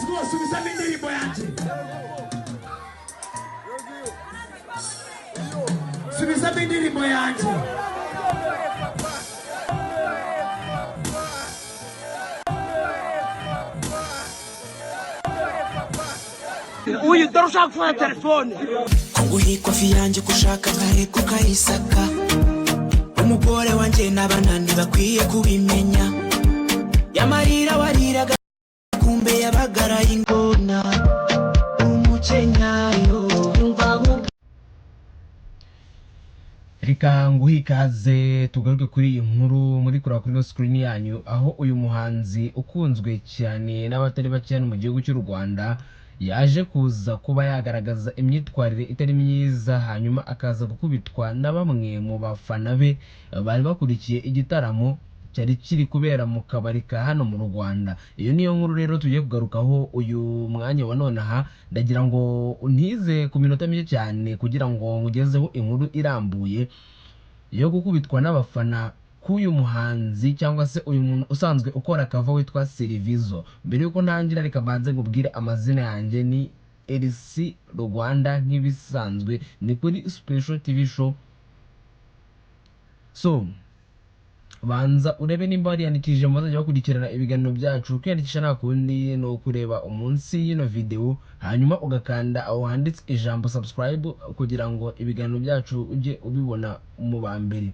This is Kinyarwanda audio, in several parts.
Let's go, subizamo indirimbo yanjye, subizamo indirimbo yanjye. Uyu dore ushaka gufata telefone. Nguha ikofi yanjye ko ushaka nkareka ukayisaka. Umugore wanjye n'abana ntibakwiye kubimenya. Yamarira wariraga kumbe yabagaraye ingona umukenyayo. Reka nguhe ikaze, tugaruke kuri iyi nkuru muri kureba kuri ino screen yanyu, aho uyu muhanzi ukunzwe cyane n'abatari bake hano mu gihugu cy'u Rwanda yaje kuza kuba yagaragaza imyitwarire itari myiza, hanyuma akaza gukubitwa na bamwe mu bafana be bari bakurikiye igitaramo cyari kiri kubera mu kabari ka hano mu Rwanda. Iyo niyo nkuru rero tugiye kugarukaho uyu mwanya wa nonaha. Ndagira ngo untize ku minota mike cyane kugira ngo nkugezeho inkuru irambuye yo gukubitwa n'abafana k'uyu muhanzi cyangwa se uyu muntu usanzwe ukora cover witwa Serivizo. Mbere y'uko ntangira, reka mbanze nkubwire amazina yanjye: ni Elisi Rwanda, nk'ibisanzwe ni kuri Special TV Show. So banza urebe nimba wariyandikishije mu bazajya bakurikirana ibiganiro byacu. Kwiyandikisha nta kundi, ni ukureba umunsi y'ino video, hanyuma ugakanda aho handitse ijambo "subscribe" kugira ngo ibiganiro byacu ujye ubibona mu ba mbere.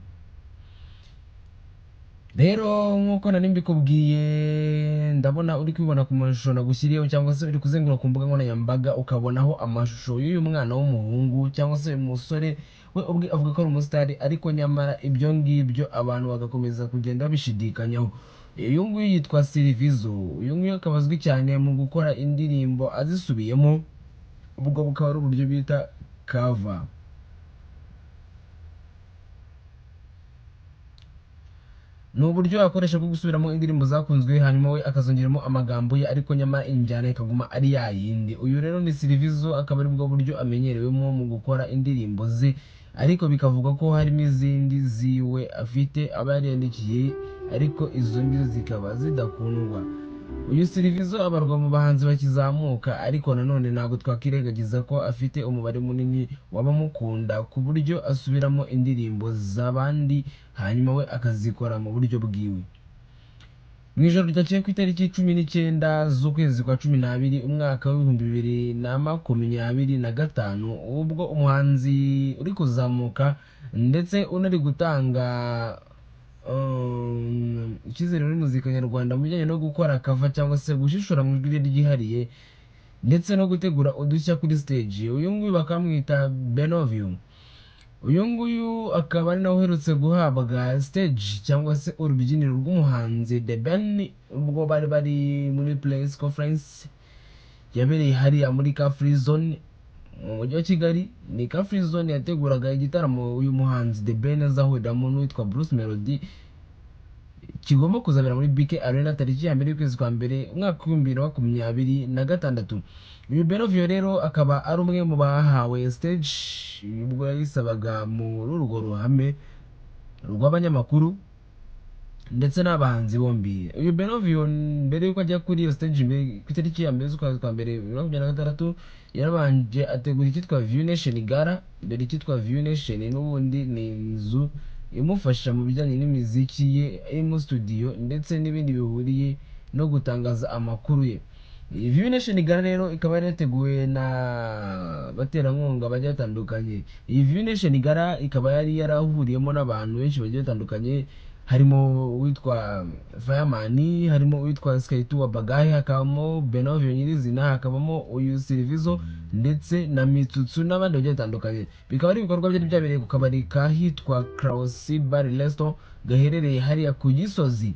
Rero nk'uko nari mbikubwiye, ndabona uri kubibona ku mashusho nagushyiriyeho, cyangwa se uri kuzenguruka ku mbuga nkoranyambaga ukabonaho amashusho y'uyu mwana w'umuhungu cyangwa se umusore. We ubwe avuga ko ari umusitari, ariko nyamara ibyo ngibyo abantu bagakomeza kugenda babishidikanyaho. Uyu nguyu yitwa Serivizo. Uyu nguyu akaba azwi cyane mu gukora indirimbo azisubiyemo, ubwo bukaba ari uburyo bita cover. Ni uburyo akoresha bwo gusubiramo indirimbo zakunzwe, hanyuma we akazongeramo amagambo ye, ariko nyamara injyana ikaguma ari ya yindi. Uyu rero ni Serivizo, akaba ari bwo buryo amenyerewemo mu gukora indirimbo ze, ariko bikavugwa ko harimo izindi ziwe afite aba yariyandikiye, ariko izo ngizo zikaba zidakundwa. Uyu Serivizo abarwa mu bahanzi bakizamuka, ariko nanone ntabwo twakwirengagiza ko afite umubare munini w'abamukunda, ku buryo asubiramo indirimbo z'abandi hanyuma we akazikora mu buryo bwiwe. Mu ijoro ryakeye ku itariki 19 z'ukwezi kwa 12, umwaka w'2025, ubwo umuhanzi uri kuzamuka ndetse unari gutanga icyizere muri muzika nyarwanda mu bijyanye no gukora cover cyangwa se gushishura mu ijwi rye ryihariye ndetse no gutegura udushya kuri stage, uyu nguyu bakamwita Benovio. Uyu nguyu akaba ari nawe uherutse guhabwa stage cyangwa se urubyiniro rw'umuhanzi The Ben ubwo bari bari muri press conference yabereye hariya muri Car Free Zone mu mujyi wa Kigali. Ni Car Free Zone yateguraga igitaramo uyu muhanzi The Ben azahuriramo n'uwitwa Bruce Melody, kigomba kuzabera muri BK Arena tariki ya 1 y'ukwezi kwa mbere, umwaka w'2026. Uyu Benovio rero akaba ari umwe mu bahawe stage ubwo yayisabaga muri urwo ruhame rw'abanyamakuru ndetse n'abahanzi bombi. Uyu Benovio, mbere y'uko ajya kuri iyo stage ku itariki ya 1 z'ukwezi kwa mbere 2026, yarabanje ategura icyitwa View Nation Gala. Mbere icyitwa View Nation n'ubundi ni inzu imufasha mu bijyanye n'imiziki ye iri muri studio ndetse n'ibindi bihuriye no gutangaza amakuru ye. Iyi View Nation Gala rero ikaba yari yateguwe na baterankunga bagiye batandukanye. Iyi View Nation Gala ikaba yari yarahuriyemo n'abantu benshi bagiye batandukanye, harimo uwitwa Fireman, harimo uwitwa Sky2 wa Bagahe, hakabamo Benovio nyirizina, hakabamo uyu Serivizo ndetse na Mitsutsu n'abandi bagiye batandukanye. Bikaba ari ibikorwa byari byabereye ku kabari kahitwa Kraus Bar Resto gaherereye hariya ku Gisozi.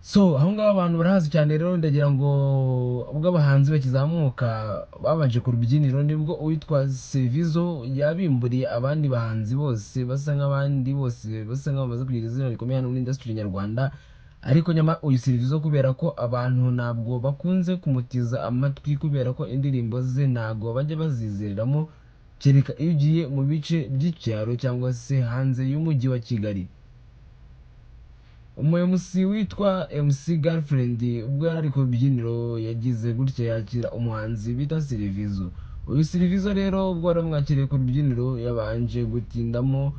So aho ngaho abantu barahazi cyane. Rero ndagira ngo ubwo abahanzi bakizamuka babanje ku rubyiniro, nibwo uwitwa Serivizo yabimburiye abandi bahanzi bose, basa nk'abandi bose basa nk'aho bamaze kugira izina rikomeye hano muri industry nyarwanda. Ariko nyamara uyu Serivizo, kubera ko abantu ntabwo bakunze kumutiza amatwi, kubera ko indirimbo ze ntabwo bajya bazizereramo, kereka iyo ugiye mu bice by'icyaro cyangwa se hanze y'umujyi wa Kigali. Umu MC witwa MC Girlfriend, ubwo yari ari ku rubyiniro, yagize gutya yakira umuhanzi bita Silvizo. Uyu Silvizo rero, ubwo wari wamwakiriye ku rubyiniro, yabanje gutindamo,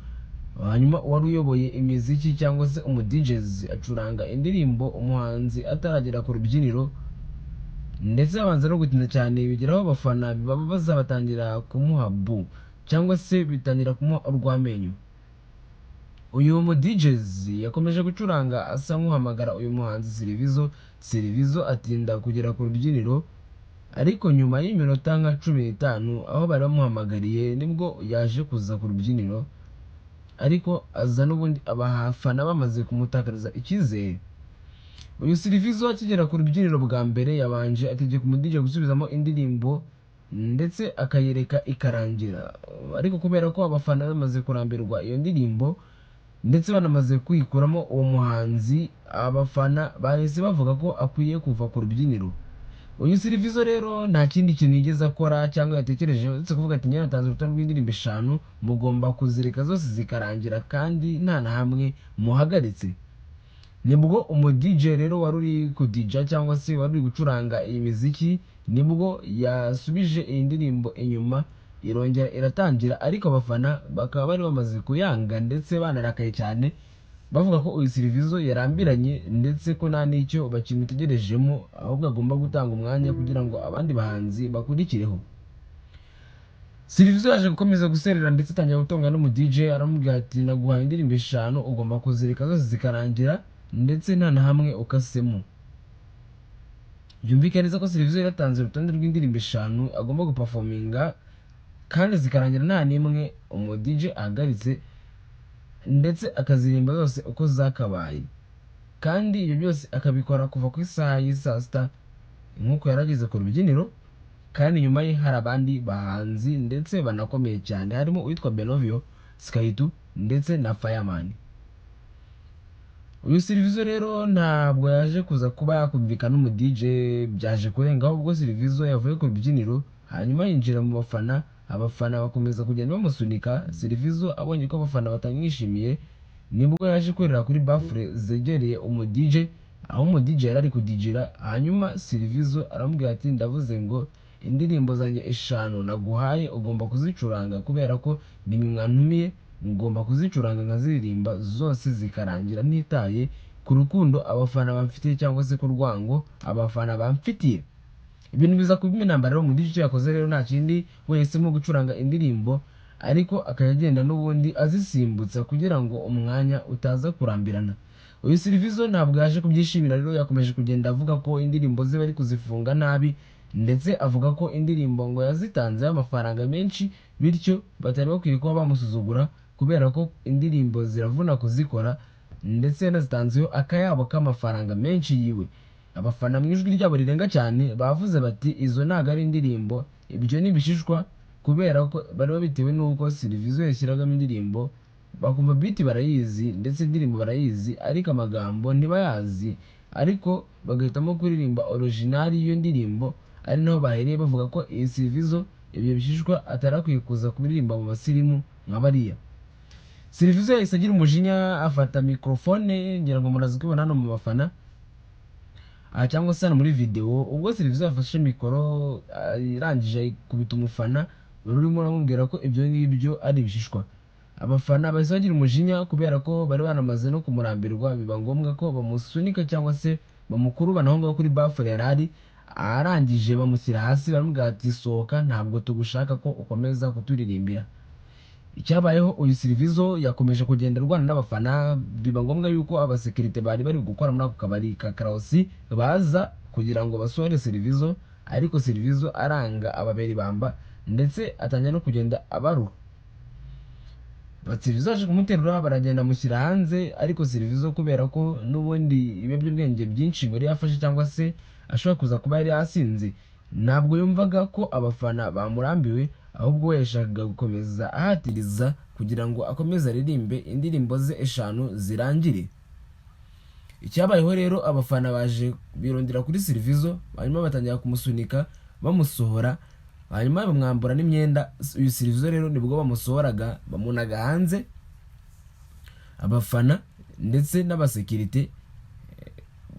hanyuma uwari uyoboye imiziki cyangwa se umu DJs acuranga indirimbo umuhanzi ataragera ku rubyiniro, ndetse abanza no gutinda cyane, bigeraho abafana baba bazabatangira kumuha bu cyangwa se bitangira kumuha urw'amenyo. Uyu mu DJs yakomeje gucuranga asa nk'uhamagara uyu muhanzi Silvizo. Silvizo atinda kugera ku rubyiniro, ariko nyuma y'iminota nka 15 aho bari bamuhamagariye nibwo yaje kuza ku rubyiniro, ariko aza n'ubundi abafana bamaze kumutakariza icyizere. Uyu Silvizo akigera ku rubyiniro bwa mbere, yabanje ategeka umu DJ gusubizamo indirimbo ndetse akayireka ikarangira, ariko kubera ko abafana bamaze kurambirwa iyo ndirimbo ndetse banamaze kwikuramo uwo muhanzi, abafana bahise bavuga ko akwiye kuva ku rubyiniro. Uyu Silvizo rero nta kindi kintu yigeze akora cyangwa yatekereje uretse kuvuga ati: "Njye natanze urutonde rw'indirimbo eshanu, mugomba kuzireka zose zikarangira kandi nta na hamwe muhagaritse." Nibwo umu DJ rero wari uri kudija cyangwa se wari uri gucuranga iyi miziki, nibwo yasubije iyi ndirimbo inyuma, irongera iratangira, ariko abafana bakaba bari bamaze kuyanga ndetse banarakaye cyane, bavuga ko uyu Silvizo yarambiranye ndetse ko nta n'icyo bakimutegerejemo, ahubwo agomba gutanga umwanya kugira ngo abandi bahanzi bakurikireho. Silvizo yaje gukomeza guserera ndetse atangira gutonga n'umu DJ, aramubwira ati: "Naguhaye indirimbo eshanu, ugomba kuzireka zose zikarangira ndetse nta na hamwe ukasemo." Byumvikane neza ko Silvizo yaratanze urutonde rw'indirimbo eshanu agomba guperforminga kandi zikarangira nta n'imwe umu DJ ahagaritse, ndetse akaziririmba zose uko zakabaye, kandi ibyo byose akabikora kuva ku isaha y'i saa sita nk'uko yari ageze ku rubyiniro, kandi inyuma ye hari abandi bahanzi ndetse banakomeye cyane, harimo uwitwa Benovio, Skytu ndetse na Fireman. Uyu Silvizo rero ntabwo yaje kuza kuba yakumvikana n'umu DJ, byaje kurengaho ubwo Silvizo yavuye ku rubyiniro, hanyuma yinjira mu bafana. Abafana bakomeza kugenda bamusunika. Silvizo abonye ko abafana batamwishimiye, nibwo yaje kurira kuri bafure zegereye umu DJ, aho umu DJ yari ari kudijira, hanyuma Silvizo aramubwira ati: "Ndavuze ngo indirimbo zanjye eshanu naguhaye ugomba kuzicuranga, kubera ko nimwe mwantumiye, ngomba kuzicuranga nkaziririmba zose zikarangira, ntitaye ku rukundo abafana bamfitiye cyangwa se ku rwango abafana bamfitiye." Ibintu biza kuba intambara rero. Mu icyo yakoze rero nta kindi, we yahisemo gucuranga indirimbo, ariko akajya agenda n'ubundi azisimbutsa kugira ngo umwanya utaza kurambirana. Uyu Silvizo ntabwo yaje kubyishimira rero, yakomeje kugenda avuga ko indirimbo ze bari kuzifunga nabi, ndetse avuga ko indirimbo ngo yazitanzeho amafaranga menshi, bityo batari bakwiye kuba bamusuzugura, kubera ko indirimbo ziravuna kuzikora, ndetse yanazitanzeho akayabo k'amafaranga menshi yiwe. Abafana mu ijwi ryabo rirenga cyane bavuze bati: "Izo ntabwo ari indirimbo, ibyo ni ibishishwa," kubera ko bari babitewe n'uko Silvizo yashyiragamo indirimbo bakumva beat barayizi ndetse indirimbo barayizi, ariko amagambo ntibayazi, ariko bagahitamo kuririmba original y'iyo ndirimbo, ari naho bahereye bavuga ko iyi Silvizo ibyo bishishwa atari akwiye kuza kuririmba mu basirimu nka bariya. Silvizo yahise agira umujinya, afata mikorofone, ngira ngo murazi kubibona hano mu bafana aha cyangwa se hano muri videwo. Ubwo Silvizo yafashe mikoro, irangije ayikubita umufana wari urimo uramubwira ko ibyo ngibyo ari ibishishwa. Abafana bahise bagira umujinya kubera ko bari banamaze no kumurambirwa, biba ngombwa ko bamusunika cyangwa se bamukurubana aho ngaho kuri bafure yari ari, arangije bamushyira hasi, baramubwira ati: "Sohoka, ntabwo tugushaka ko ukomeza kuturirimbira." Icyabayeho, uyu Silvizo yakomeje kugenda arwana n'abafana, biba ngombwa yuko abasekirite bari bari gukora muri ako kabari ka Karosi baza kugira ngo basohore Silvizo, ariko Silvizo aranga, ababera ibamba, ndetse atangira no kugenda abaruha. Silvizo aje kumuterura, baragenda amushyira hanze, ariko Silvizo kubera ko n'ubundi ibiyobyabwenge byinshi ngo yari yafashe cyangwa se ashobora kuza kuba yari yasinze, ntabwo yumvaga ko abafana bamurambiwe, ahubwo we yashakaga gukomeza ahatiriza kugira ngo akomeze aririmbe indirimbo ze eshanu zirangire. Icyabayeho rero, abafana baje birondera kuri Silvizo, hanyuma batangira kumusunika bamusohora, hanyuma bamwambura n'imyenda. Uyu Silvizo rero nibwo bamusohoraga bamunaga hanze, abafana ndetse n'abasekirite.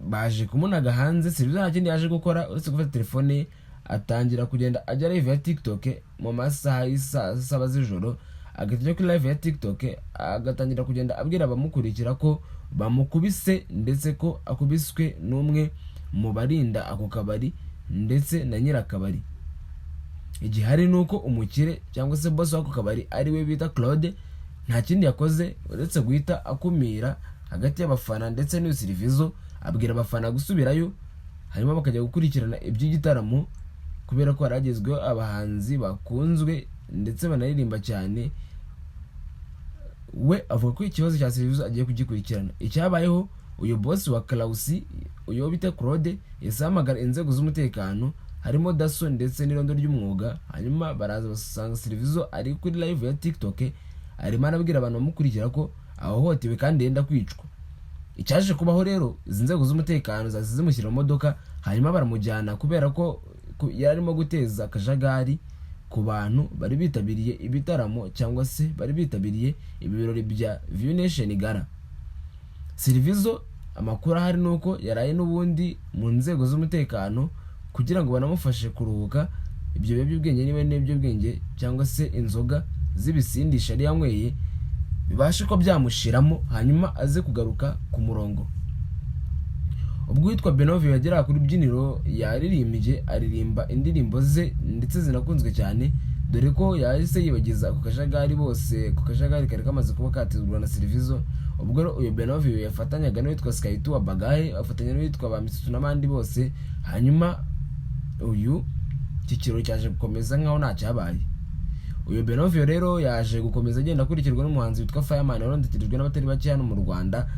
Baje kumunaga hanze. Silvizo nta kindi yaje gukora uretse gufata telefone ye, atangira kugenda ajya live ya TikTok mu masaha y'isaa 7 z'ijoro, agahita ajya kuri live ya TikTok, agatangira kugenda abwira abamukurikira ko bamukubise, ndetse ko akubiswe n'umwe mu barinda ako kabari ndetse na nyirakabari. Igihari ni uko umukire cyangwa se boss w'ako kabari, ari we bita Claude, nta kindi yakoze uretse guhita akumira hagati y'abafana ndetse n'iyo Silvizo, abwira abafana gusubirayo, hanyuma bakajya gukurikirana iby'igitaramo, kubera ko hari hagezweho abahanzi bakunzwe ndetse banaririmba cyane. We avuga ko ikibazo cya Silvizo agiye kugikurikirana. Icyabayeho, uyu boss wa Clausi, uyu bita Claude, yahise ahamagara inzego z'umutekano, harimo DASSO ndetse n'irondo ry'umwuga, hanyuma baraza basanga Silvizo ari kuri live ya TikTok, arimo arabwira abantu bamukurikira ko ahohotewe kandi yenda kwicwa. Icyaje kubaho rero, izi nzego z'umutekano zahise zimushyira mu modoka, hanyuma baramujyana, kubera ko yari arimo guteza akajagari ku bantu bari bitabiriye ibitaramo cyangwa se bari bitabiriye ibi birori bya View Nation Gala. Silvizo, amakuru ahari ni uko yaraye n'ubundi mu nzego z'umutekano kugira ngo banamufashe kuruhuka ibyo biyobyabwenge, niba n'ibiyobyabwenge cyangwa se inzoga z'ibisindisha yari yanyweye, bibashe ko byamushiramo, hanyuma aze kugaruka ku murongo. Ubwo uwitwa Benovio yageraga ku rubyiniro, yaririmbye, aririmba indirimbo ze ndetse zinakunzwe cyane, dore ko yahise yibagiza ako kajagari bose, ku kajagari kari kamaze kuba katezwa na Silvizo. Ubwo rero uyu Benovio yafatanyaga n'uwitwa Sky2 wa Bagahe, afatanya n'uwitwa ba Mitsutsu n'abandi bose, hanyuma uyu iki kirori cyaje gukomeza nkaho nta cyabaye. Uyu Benovio rero yaje gukomeza agenda akurikirwa n'umuhanzi witwa Fireman, warondekerejwe n'abatari bake hano mu Rwanda,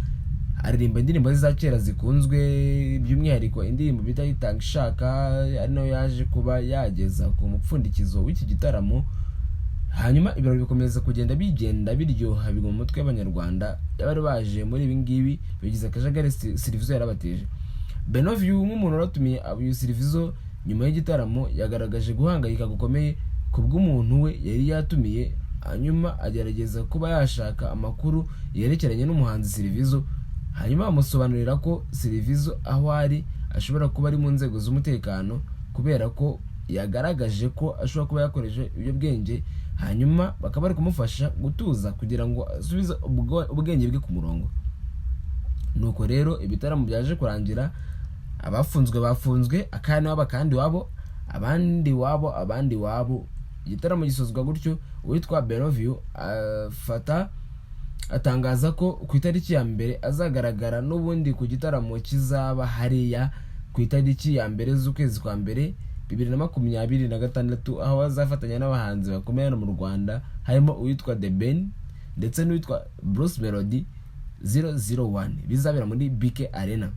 aririmba indirimbo ze za kera zikunzwe, by'umwihariko indirimbo bita Itanga Ishaka, ari nayo yaje kuba yageza ku mupfundikizo w'iki gitaramo. Hanyuma ibirori bikomeza kugenda bigenda biryoha, bigwa mu mutwe y'Abanyarwanda bari baje muri ibi ngibi bigize akajagari Silvizo yarabateje. Benovio, nk'umuntu waratumiye uyu Silvizo, nyuma y'igitaramo yagaragaje guhangayika gukomeye ku bw'umuntu we yari yatumiye, hanyuma agerageza kuba yashaka amakuru yerekeranye n'umuhanzi Silvizo, hanyuma bamusobanurira ko Silvizo aho ari ashobora kuba ari mu nzego z'umutekano, kubera ko yagaragaje ko ashobora kuba yakoresheje ibiyobyabwenge, hanyuma bakaba bari kumufasha gutuza kugira ngo asubize ubwenge bwe ku murongo. Nuko rero ibitaramo byaje kurangira, abafunzwe bafunzwe, akandi wabo, akandi wabo, abandi wabo, abandi wabo, igitaramo gisozwa gutyo. Uwitwa Benovio afata atangaza ko ku itariki ya 1 azagaragara n'ubundi ku gitaramo kizaba hariya ku itariki ya 1 z'ukwezi kwa mbere 2026, aho azafatanya n'abahanzi bakomeye hano mu Rwanda, harimo uwitwa The Ben ndetse n'uwitwa Bruce Melody 001, bizabera muri BK Arena.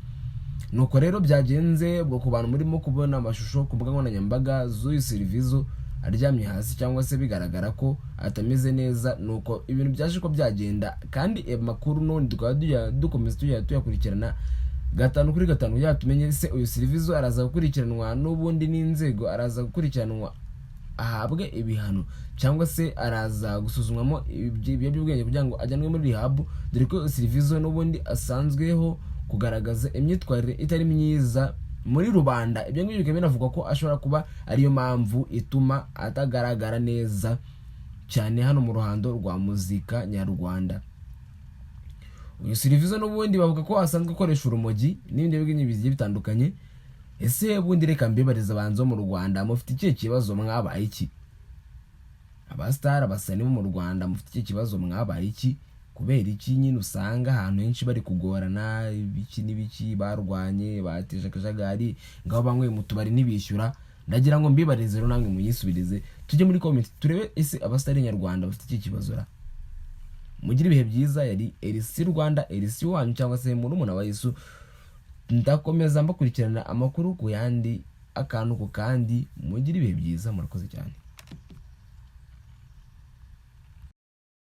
Nuko rero byagenze. Ubwo ku bantu murimo kubona amashusho ku mbuga nkoranyambaga z'uyu Silvizo aryamye hasi cyangwa se bigaragara ko atameze neza, nuko ibintu byaje ko byagenda. Kandi amakuru n'ubundi tukaba dukomeza tujya tuyakurikirana gatanu kuri gatanu, kugira ngo tumenye se uyu Silvizo araza gukurikiranwa n'ubundi n'inzego, araza gukurikiranwa ahabwe ibihano, cyangwa se araza gusuzumwamo ibiyobyabwenge kugira ngo ajyanwe muri rehab, dore ko Silvizo n'ubundi asanzweho kugaragaza imyitwarire itari myiza muri rubanda. Ibyo ngibyo bikaba binavugwa ko ashobora kuba ariyo mpamvu ituma atagaragara neza cyane hano mu ruhando rwa muzika nyarwanda. Uyu Silvizo n'ubundi bavuga ko asanzwe akoresha urumogi n'ibindi biyobyabwenge bigiye bitandukanye. Ese ubundi reka mbibariza, abahanzi bo mu Rwanda mufite ikihe kibazo? Mwabaye iki? Abasitari, abasani bo mu Rwanda, mufite ikihe kibazo? Mwabaye iki? Kubera iki nyine usanga ahantu henshi bari kugorana, ibiki n'ibiki, barwanye, bateje akajagari, ngaho banyweye mu tubari ntibishyura? Ndagira ngo mbibarize rero, namwe munyisubirize, tujye muri comment turebe ese abasitari nyarwanda bafite iki kibazo ra. Mugire ibihe byiza. Yari Elisi Rwanda, Elisi wanyu cyangwa se murumuna wa Yesu. Ndakomeza mbakurikirana amakuru ku yandi, akantu ku kandi. Mugire ibihe byiza, murakoze cyane.